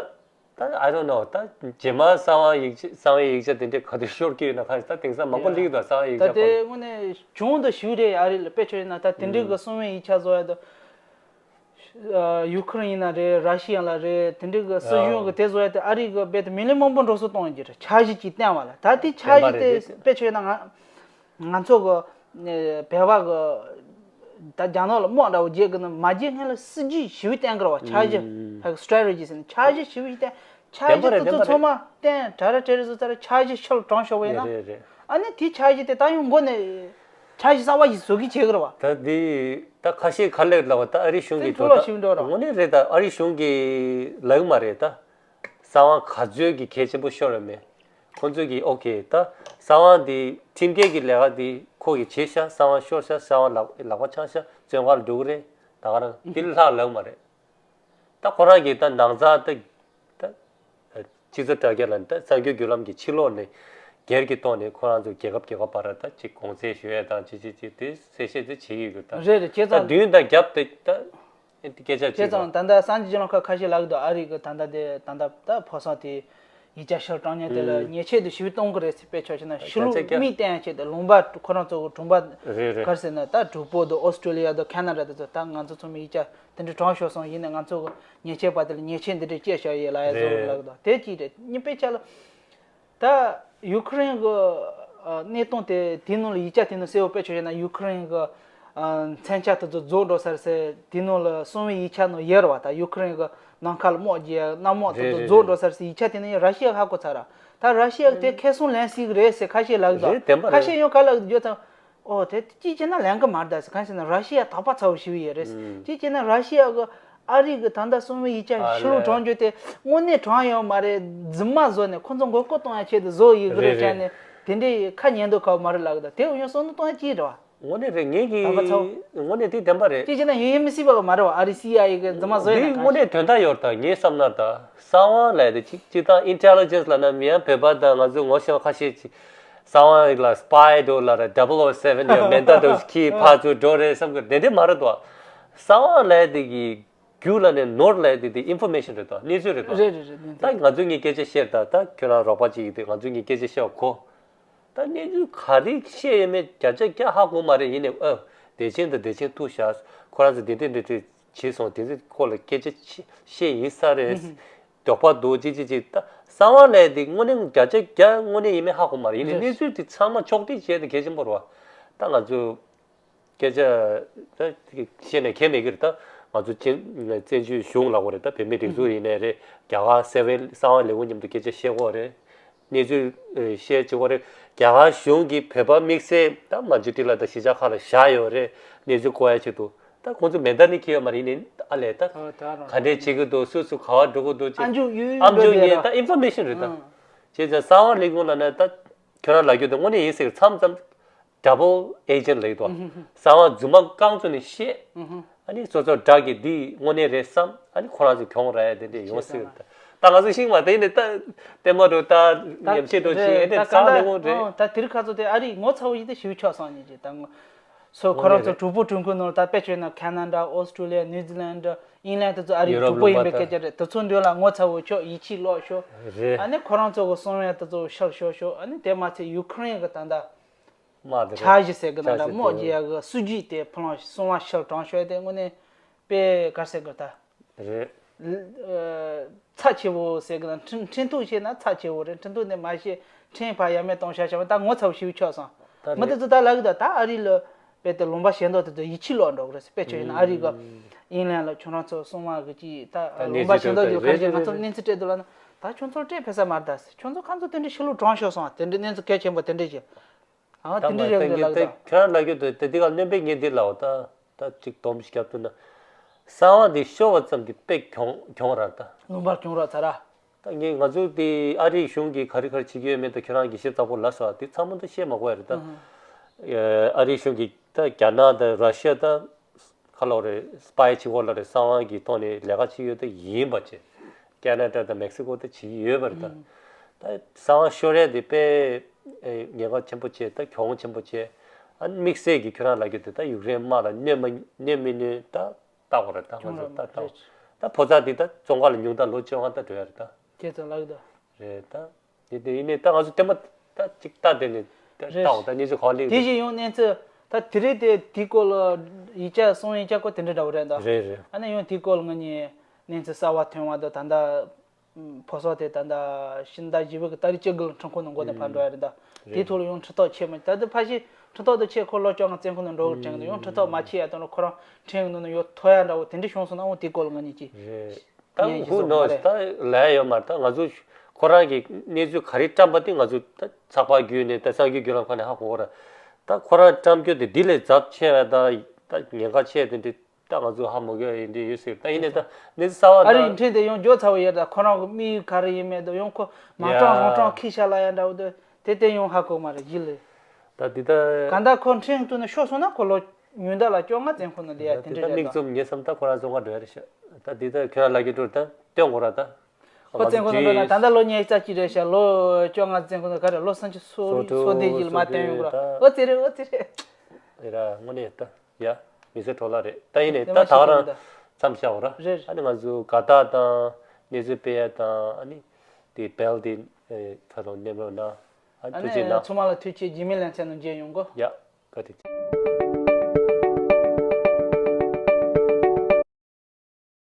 ད་I don't know། ད་རྗེས་མ་གསང་བ་ཡིག་ཆ་གསང་བའི་ཡིག་ཆ་དེ་འདྲས་ག་དུས་ཤོར་གྱི་ཡོད་ན། ཁ་ད་དེང་སང་མང་པོ་ལེགས་འདུག་གསང་བའི་ཡིག་ཆ་ད་དེ་སྐོར་ལ། དངོས་གནས་བྱུང་འདུག་ཞུ་རེད། ཨ་རི་ལ་དཔེ་ཆ་ཡིན་ན་ད་དེ་འདྲས་ཀྱི་གསང་བའི་ཡིག་ཆ་བཟོ་ཡ་དང་། ཡུ་ཁུ་རེན་ཡིན་ན་རེད། ར་ཤི་ཡ་ལ་རེད། དེ་འདྲའི་གི་སྲིད་གཞུང་གི་དེ་བཟོ་ཡ་དེ་ཨ་རི་གི་རྦད་དེ་མི་ལི་མང་པོ་འགྲོ་སོང་གཏོང་གི་རེད། འཆར་གཞི་གཅིག་བཏིང་བ་ལ། ད་དེ་འཆར་གཞི་དེ་དཔེ་ཆ་ཡིན་ན་ང་ང་ཚོ་གི་བོད་པ་གི་ད་རྒྱ་ནག་ལ་དམག་འདྲ་བོ་རྒྱག་གི་ན་མ་རྒྱག་སྔོན་ལ་སྲིད་ཇུས་ཞིབ་བཏིང་དགོས་རེད་བ། འཆར་གཞི་ཕ་གི་སི་ཊེ་རེ་ཊི་ཇི་ཟེར་ན་འཆར་གཞི་ཞིབ་བཏིང་། འཆར་གཞི་དེ་ཚོ་ཚང་མ་བཏིང་གྲ་ར་ཊེ་རི་ཟོ་ཚར་འཆར་གཞི་ཕྱིར་དྲངས་ཤོག་པ་ཡིན་ན། རེད་རེད། ཨ་ནི་དེའི་འཆར་གཞི་དེ་ད་ཡང་མགོ་ནས་འཆར་གཞི་གསར་བ་ཞིག་བཟོ་གི་བྱེད་ཀྱི་རེད་བ། ད་འདི་ད་ཁ་ཤས་ག་ལེར་ལབ་པ་ད་ཨ་རི་གཞུང་གི་བཙན་འཛུལ་ལ་ཞིབ་འགྲོ་ར། དངོས་གནས་རེད། ད་ཨ་རི་གཞུང་གི་ལབ་ཀྱི་མ་རེད། ད་གསང་བ་ག་ཚོད་ཀྱི་གལ་ཆེན་པོ་ཤོར་ཡོད་མེད་ཁོང་ཚོས་ཀྱི་ཨོ་ཁེ། ད་གསང་བ་འདི་ཁྲིམས་འགལ་གྱི་ལས་ཀ་འདི་ཁོ་གིས་བྱས་ཤག་གསང་བ་ཤོར་ཤག་གསང་བ་ལག་ལག་པ་འཆང་ཤག་བཙོན་ཁང་ལ་འགྲོ་གི་རེད། ད་ག་རང་འདི་ལྷག་ལབ་ཀྱི་མ་རེད། ད་ཁོ་རང་གིས་ད་ནང་ཚང་ད་ད་སྤྱི་ཚོགས་དྲ་རྒྱ་ལ་ད་གསར་འགྱུར་བརྒྱུད་ལམ་གྱི་ཕྱི་ལོགས་ནས་སྒེར་གྱི་ཐོག་ནས་ཁོ་རང་ཚོ་རྒྱལ་ཁབ་རྒྱལ་ཁབ་བར་ད་ཅིག་གོང་ཚད་ཞུ་ཡས་དང་ཅི་ཅི་ཅི་དེ་གསལ་བཤད་དེ་བྱེད་ཀྱི་ཡོད། ད་རེད་རེད། བྱས་ད་ཙང་མདུན་དང་རྒྱབ་དེ་ད་སྐད་ཆ་བྱས་བྱས་ཙང་ད་ད་སངས་རྒྱས་རྒྱལ་ལོ་ཁ་ཁ་ཤས་ལབ་ཀྱི་འདུག་ཨ་རི་གི་ད་ད་དེ་ད་ད་ད་ཕོ་སང་དེ་ཡིག་ཆ་ཕྱིར་དྲང་མཁན་དེ་ལ་ཉེས་ཆད་དེ་ཞིབ་གཏོང་གི་རེད་ཟེར། དཔེ་ཆ་བྱས་ན་ཕྱི་ལུགས་མིག་བསྟན་ཡ་ཆེད་དུ་ལུང་པ་ཁོ་རང་ཚོ་གི་གྲོང་པ་རེད་རེད། ག་རེ་ཟེར་ན་ད་གྲོགས་པོ་དང་ཨོ་སི་ཀྲོ་ལི་ཡ་དང་ཁ་ན་ཌ་དེ་ཚོ་ད་ང་ཚོ་ཚང་མས་ཡིག་ཆ་དེ་འདྲ་དྲངས་ཤོག་སོང་ཡིན་ནའི་ང་ཚོ་གི་ཉེས་ཆད་པ་དེ་ལ་ཉེས་ཆད་འདི་འདྲ་བཅད་བཞག་ཡོད་ལབ་ཡ་བཟོ་རེད་ལབ་གི་འདུག་དེ་གཅིག་རེད། གཉིས་པའི་ཆ་ལ་ད་ཡུ་ཁུ་རེན་གི་ཨ་གནས་སྟངས་དེ་དེའི་ནང་ལ་ཡིག་ཆ་དེ་ནང་གསལ་བོ་དཔེ་ཆ་བྱས་ན་ཡུ་ཁུ་རེན་གི་ཨ་མཚོན་ཆ་དེ་ཚོ་རྫོགས་འགྲོ་ས་རེད་ཟེར། དེའི་ནང་ལ་གསང་བའི་ཡིག་ཆ་ནང་ཡོད་རེད་བ། ད་ཡུ་ཁུ་རེན་གི་ནམ་མཁའ་ལ་དམག་རྒྱག་ཡ་གནམ་དམག་དེ་ཚོ་རྫོགས་འགྲོ་ས་རེད་ཟེར། ཡིག་ཆ་དེ་ནང་ཡོད། ར་ཤི་ཡ་ཧ་གོ་ཚར་ར། ད་ར་ཤི་ཡ་དེ་ཁེ་བཟང་ལེན་སྲིད་གི་རེད་ཟེར་ཁ་ཤས་ལབ་གི་འདུག་ཁ་ཤས་ཡང་ག་ལབ་གི་འདུག་ད། ཨོ་དེ་ཅིག་བྱས་ན་ལེན་གི་མ་རེད་ད་ཟེར། གང་ཟེར་ན་ར་ཤི་ཡ་དོགས་པ་ཚ་བོ་ཞིག་ཡོད་རེད། ཅིག་བྱས་ན་ར་ཤི་ཡ་གི་ཨ་རི་གི་ད་ལྟ་གསང་བའི་ཡིག་ཆ་ཕྱི་ལོགས་དྲངས་རྒྱུ་དེ་དངོས་གནས་དྲངས་ཡོད་མ་རེད། རྫུན་མ་བཟོ་ནས་ཁོ་ཚོ་མགོ་སྐོར་གཏོང་ཡ་ཆེད་དུ་བཟོ་ཡི་གི་རེད་དྲན་ནས་དེ་འདྲའི་ཁ་ཉན་འདུག་ག་མ་རེད་ལབ་གི་འདུག་དེ་ཡང་བསམ་བློ་གཏོང་ཡ་ཅིག་རེད་བ། དངོས་གནས་རེད། ངེད་ཀྱི་དོགས་པ་ཚ་བོ། དངོས་གནས་དེ་བདེན་པ་རེད། ཅིག་བྱས་ན་ཡིན་ཡིན་མི་སྲིད་པ་གི་མ་རེད་བ། ཨ་རི་སི་ཨའི་ཨེ་གི་རྫུན་མ་བཟོ་ཡ་དེ་ན་དངོས་གནས་དོན་དག་ཡོད་ད་ངའི་བསམ་ན། ད་གསང་བ་ལབ་དེ་ཅིག་སྤྱིར་བཏང་ཨིན་ཊེ་ལི་ཇེན་སི་ལབ་ན་མི་ཡང་བོད་པ་དང་ང་ཚོ་ངོ་ཤེས་པ་ཁ་ཤས་ཅིག་གསང་བ་ལ་སི་པའི་འགྲོ་ལབ་ར། ཌབ་བྷལ་ཨོ་སེ་བེན་ཡང་མེ་མདའ་འགྲོ་ཁྱི་ཕར་ཚུར་འགྲོ་རེད་བསམ་གི། དེ་འདྲ་མ་རེད་དོ། གསང་བ་ལབ་དེ་གི་རྒྱུ་ལ་ནས་ནོར་ལབ་དེ་དེ་ཨིན་ཕོར་མེ་ཤན་རེད་དོ། གནས་ཚུལ་རེད་དོ། རེད་རེད་རེད། ད་ང་ཚོ་གཉིས་སྐད་ཆ་བཤད་ད། ད་ཁྱོད་རང་རོགས་པ་ཅིག་ཡིན་དུས་ང་ཚོ་གཉིས་སྐད་ཆ་བཤད་གོ། ད་གནས་ཚུལ་ག་རེ་བཤད་ཡོད་མེད་བརྒྱ་ཆ་བརྒྱ་ཧ་གོ་མ་རེད། ཡིན་ནའི་ཨ་བདེ་ཆེན་དང་བདེ་ཆེན་ཐུག་ཤག་ཁོ་རང་ཚོ་དེ་འདྲ་འདྲ་འདྲ་བྱས་སོང་། དེ་ཚོ་ཁོ་ལ་སྐད་ཆ་བཤད་ཡིན་ས་རེད། དོགས་པ་འདུག་ཅི་ཅི་ཅི། ད་གསང་བ་ལབ་དེ་དངོས་གནས་བརྒྱ་ཆ་བརྒྱ་དངོས་གནས་ཡིན་མེད་ཧ་གོ་མ་རེད། ཡིན་ནའི་གནས་ཚུལ་དེ་ཚང་མ་ཕྱོགས་སྒྲིག་བྱས་ཏེ་གལ་ཆེན་པོ་རེད་བ། ད་ང་ཚོ་སྐད་ཆ་ད་བཤད་ནས་ཁྱད་མེད་ཀི་རེད། ད་ང་ཚོ་བཙན་བཙན་བྱོལ་གཞུང་ལབ་དགོས་རེད། ད་བོད་མིའི་སྒྲིག་འཛུགས་ཡིན་ནའི་རེད། རྒྱ་གར་གསང་བའི་གསང་བ་ལས་ཁུངས་མཉམ་དུ་སྐད་ཆ་བཤད་དགོས་རེད། གནས་ཚུལ་བཤད་བྱེད་དགོས་རེད། རྒྱ་གར་གཞུང་གིས་བོད་པ་དམིགས་བསལ་ད་མ་འཇུ་ཏི་ལ་ད་གཞིས་ཆགས་ཁག་ལ་བཞག་ཡོད་རེད། གནས་ཚུལ་གོ་ཡ་ཆེད་དུ། ད་ཁོང་ཚོ་མེ་མདའ་ནི་འཁྱེར་ཡོད་མ་རེད། ཡིན་ནའི་ཨ་ལས་ད་ག་འདྲས་བྱེད་ཀྱི་འདུག་སུ་སུ་ག་བ་འགྲོ་གི་འདུག་ཅེས་ཨ་མཆོག་ཡོད་ཨ་མཆོག་ཡོད་ཡིན་ད་ཨིན་ཕོར་མེ་ཤན་རེད་ད། བྱས་ཙང་གསང་བ་ལས་ཁུངས་ལབ་ན་ད་ཁྱོད་རང་ལབ་རྒྱུ་དེ་དངོས་གནས་ཡིན་ཟེར། མཚམས་མཚམས་ཌབ་བྷལ་ཨེ་ཇེན་ལབ་ཀྱི་འདུག་གསང་བ་རྫུན་མ་རྐང་བཙུགས་ནས་བཤད། ཨ་ནི་སོ་སོ་དགྲ་གིས་འདི་དངོས་གནས་རེད་བསམ། ཨ་ནི་ཁོ་རང་ཚོ་གྱོང་རག་ཡ་དེ་འདྲས་ཡོང་སྲིད་རེད། ད་ང་ཚོ་ཤེས་མ་ད་ཡིན་ནའི་ད་ལྟད་མོ་འགྲོ་ད་ཉམས་ཞིབ་འགྲོ་བྱེད་ཨེ་འདྲས་གསང་བ་ལས་ཁུངས་རེད། ད་དེ་རིང་ཁ་ཚོ་དེ་ཨ་རི་ངོ་ཚ་བོ་ཞིག་དེ་ཞིབ་ཆོག་སོང་ཉིན་གྱི་ད་ངོ་སོ་ཁོ་རང་ཚོ་དངོས་གནས་རེད། གྲོགས་པོ་གྲོགས་མཁན་ནང་ད་དཔེ་བྱས་ན་ཁ་ན་ཌ་ཨོ་སི་ཀྲོ་ལི་ཡ་ནིའུ་ཛི་ལན་ཌ་ཨིན་ལན་ཌ་དེ་ཚོ་ཨ་རི་ཡུ་རོབ་གྲོགས་པོ་ཡིན་པའི་ལུང་པ་སྐད་ཆ་རེད། དེ་ཚོ་འདྲ་ལ་ངོ་ཚ་བོ་ཆོག་ཡིད་ཆེས་ལོག་ཤོག་རེད། ཨ་ནི་ཁོ་རང་ཚོ་གི་གསང་བ་དེ་ཚོ་ཤར་ཤོག་ཤོག་ཨ་ནི་དེ་མ་ཚད་ཡུ་ཁུ་རེན་གི་ད་ལྟ་དམག་དེ་འཆར་གཞི་ཟེར་གི་ན་འཆར་གཞི་དམག་དེ་རྒྱག་གི་སྲིད་ཇུས་དེ་ཕུ་ལང་གསང་བ་ཤར་དྲང་ཤོག་དེ་དངོས་གནས་དཔེ་ག་རེ་ཟེར་དགོས་ད། རེད། ཚབས་ཆེ་བོ་ཟེར་གི་ན་འཕྲིན་འཕྲིན་ཐུང་བཤད་ན་ཚབས་ཆེ་བོ་རེད། འཕྲིན་ཐུང་དེ་མ་བཤད་འཕྲིན་ཕར་ཡ་མེད་གཏོང་ཤག་བྱ་བ་ད་ངོ་ཚ་བོ་ཞིག་ཆགས་སོང་། ད་མི་དེ་རེད། ཚོ་ད་ལབ་གི་ད་ད་ཨ་རི་ལ་དཔེ་དེ་ལུང་པ་གཞན་དག་དེ་ཚོ་ཡིད་ཆེས་ལོག་འགྲོ་གི་རེད་ཟེར། དཔེ་ཆ་ཡིན་ན་ཨ་རི་གི་ དབྱིན་ལན་ལ་ཁྱོད་རང་ཚོ་སྲུང་མ་གི་ཅིག་ད་ད་ལུང་པ་གནས་ཚུལ་ཞིག་འདུག་རེད་ག་རེ་རེད་ང་ཚོ་རེད་གནས་ཚུལ་སྤྲད་འདུག་ལབ་ན། ད་ཁྱོད་ཚོར་སྤྲད་ཕེབས་ས་མ་རེད་ད། ཁྱོད་ཚོ་ཁ་ཚོ་དེ་འདྲའི་ཤི་ལུགས་གྲོངས་ཤོར་སོང་བ་དེ་འདྲའི་གནས་ཚུལ་གལ་ཆེན་པོ་དེ་འདྲའི་ཞིག་ཨ་ད་དེ་འདྲའི་མ་རེད་ད་ལབ་ངས་ད་ད། ཁྱོད་རང་ལ་གི་དུ་དེ་དེ་ག་སྣོན་པའི་ངས་འདི་ལའོ་ད། ད་ཅིག་སྡོམ་ཞིག་བརྒྱབ་ཐུབ་ན། གསང་བ་འདི་ཤོར་བ་ཙམ་གྱིས་དཔེ་གྱོང་གྱོང་ར་ད། ལུང་པར་གྱོང་ར་ཚ་ར། ད་ངས་ང་ཚོ་དེ་ཨ་རིའི་གཞུང་གིས་ག་རེ་ག་རེ་བྱེད་ཀྱི་ཡོད་མེད་དུ་ཁྱོད་རང་གིས་ཞིབ་ཚགས་པོ་ལ་སོགས་དེ་ཚང་མ་ད་བཤད་མ་དགོས་ཡ་རེད་ད། ཨ་རིའི་གཞུང་གིས་ད་རྒྱ་ནག་དང་ར་ཤི་ཡ་ད་ཁ་ལོ་རེད་སི་པའི་བྱེད་སྒོ་ལ་རེད་གསང་བ་གི་ཐོག་ནས་ལས་ཀ་བྱེད་ཡོད་ད་ཡིན་པ་བྱས། ཁེ་ན་ཌ་དང་མེག་སི་ཀོ་ད་བྱེད་ཀྱི་ཡོད་པ་རེད་ད། ད་གསང་བ་ཤོར་ཡ་དེ་དཔེ་ཉེན་ཁ་ཆེན་པོ་བྱས་ད་གྱོང་ཆེན་པོ་བྱས། ཨ་དམིགས་བསལ་གྱི་ཁྱོད་རང་ལ་གི་དེ་ད་ཡུཀ་རེན་དམག་ལ་གནོད་མ་གནོད་མི་གནོད་ད། ལྟ་དགོས་རེད་ད་ང་ཚོ་ལྟ་ལྟ་དགོས། ད་ཕོ་གསར་འདི་ད་བཙོན་ཁང་ལ་ཉུང་མཐའ་ལོ་བཅོ་ལྔ་ད་འགྲོ་ཡ་རེད་ད། ཁྱེད་ཚོ་ལགས་ད། རེད་ད། དེ་དེ་ཡིན་ནའི་ད་ང་ཚོ་ལྟད་མོ་ད་ཅིག་ལྟ་དེ་ནས་ད་རེད། ལྟ་འོ་ད་གནས་ཚུལ་ག་བ་ལེགས་དེ་རེད། བཞིན་ཡོང་གནས་ཚུལ་ད་དེ་རིང་དེ་དེའི་སྐོར་ལ་ཡིག་ཆ་གསུང་ཡིག་ཆ་སྐོར་དེ་འདྲ་འདྲ་བོ་རེད་ད། རེད་རེད། ཨ་ནི་ཡང་དེའི་སྐོར་ལ་ང་གཉིས་གནས་ཚུལ་གསར་བ་ཐོན་བ་དང་ད་ལྟ། ཕོ་སོགས་དེ་ད་ལྟ་ཕྱི་ཟླ་བཞི་པའི་གི་ཏ་རིག་བཅུ་དགུ་ལ་ཁྲིམས་ཁང་ནང་མགོ་ནས་ཕར་འགྲོ་ཡ་རེད་ད། དེའི་ཐོག་ལ་ཡང་ཁྲི་ཐོག་ཆེ་མ་ད་ལྟ་ཕ་གཞི་ཁྲི་ཐོག་ཏུ་ཆེ་ཁོ་ལོ་བཅོ་ལྔ་བཙོན་ཁང་ནང་འགྲོ་གི་དྲན་གི་འདུག་ཡང་ཁྲི་ཐོག་མ་ཆེ་ཡ་དང་ཁོ་རང་ཁྲིམས་ནང་ནས་ཡོད་ཐོ་ཡ་འདྲ་བོ་དེ་འདྲ་བྱུང་སོང་ན་འོ་དེའི་སྐོར་ལ་ང་གཉིས་ཀྱིས་རེད། ད་ཡང་ཧུ་ཡིད་ཆེས་ནོ་སོང་མ་རེད། ད་ལས་ཡོད་མ་རེད་ད་ང་ཚོ་ཁོ་རང་གི་གནས་ཚུལ་ག་རེ་བཀྲམ་པ་དེ་ང་ཚོ་ད་ཚགས་པར་བརྒྱུད་ནས་ད་གསར་འགྱུར་བརྒྱུད་ལམ་ཁག་ནས་ཧ་གོ་གི་རེད། ད་ཁོ་རང་བཀྲམ་རྒྱུ་དེ་འདི་ལས་ཚབས་ཆེ་བ་ད་ད་ཉེན་ཁ་ཆེ་དེ་འདྲ། ད་ང་ཚོ་ཧ་མ་གོ་ཡ་ཡིན་འདྲ་ཡོད་ཟེར་ད་ཡིན་ནའི་ད་གནས་ཚུལ་གསར་བ་ཨ་རིའི་ད། ཁྲིམས་དེ་ཡང་མགྱོགས་ཚ་བོ་ཡོད་ད་ཁོ་རང་གི་དམིགས་ཡུལ་ག་རེ་ཡིན་མེད་དུ་ཡང་ཁོ་མ་ཡ། སྐྲག་རང་སྐྲག་ཁྱི་ཤ་ལ་ཡ་འདྲ་བོ་དུ་དེ་དེ་ཡང་ཧ་གོ་མ་རེད་ཡིན་ལེ། ད་འདི་ད། ག་ད་ཁོ་ཁྲིམས་ཐུག་ན་ཤོར་སོང་ན་ཁོ་ལོ་ཉུང་མཐའ་ལ་བཅོ་ལྔ་བཙོན་ཁང་ནང་བསྡད་ཡ་དེ་འདི་འདྲ་ད་རེད་མིག་ད། བཙུམ་ངེས་སམ་ད་ཁོ་རང་བཙོན་ཁང་འགྲོ་ཡ་རེད་ཤག་ད་འདི་ད་ཁྱོད་རང་ལ་གི་འགྲོ་ད་སྟོན་དགོས་ར་ད། ཁོ་བཙོན་ཁང་ནང་འགྲོ་ན་ད་ལྟ་ལོ་ཉེར་རྩ་གཅིག་རེད་ཤག་ལོ་བཅོ་ལྔ་བཙོན་ཁང་ནང་ག་རེ་ལོ་སུམ་ཅུ་སོ་སོ་དྲུག་སོ་བདུན་གྱི་ལ་མ་སྟོན་ཡོང་གི་ར་ད། ཨོ་ཙི་རེད་ཨོ་ཙི་རེད། ཨེ་ར་དངོས་གནས་ད། ཡ། མི་ཚེ་འཕྲོ་བརླག་རེད་ད་ཡིན་ནའི་ད་ད་ག་རང་མཚམས་བཞག་འོ་ར། རེད། ཨ་ནི་ང་ཚོ་དགའ་རྟགས་དང་གནས་ཚུལ་སྤེལ་ཡ་དང་ཨ་ནི་དེ་བེལ་དེ་ཁ་ཐོག་མནན་རོགས་གནང་། ཨ་ཨ་ཐུགས་རྗེ་ནི་གནང་། ཚང་མ་ལ་ཐུགས་རྗེ་ཆེ་རྗེས་མའི་ལེ་ཚན་ནང་མཇལ་ཡོང་གོ། ཡ། བཀའ་དྲིན་ཆེ།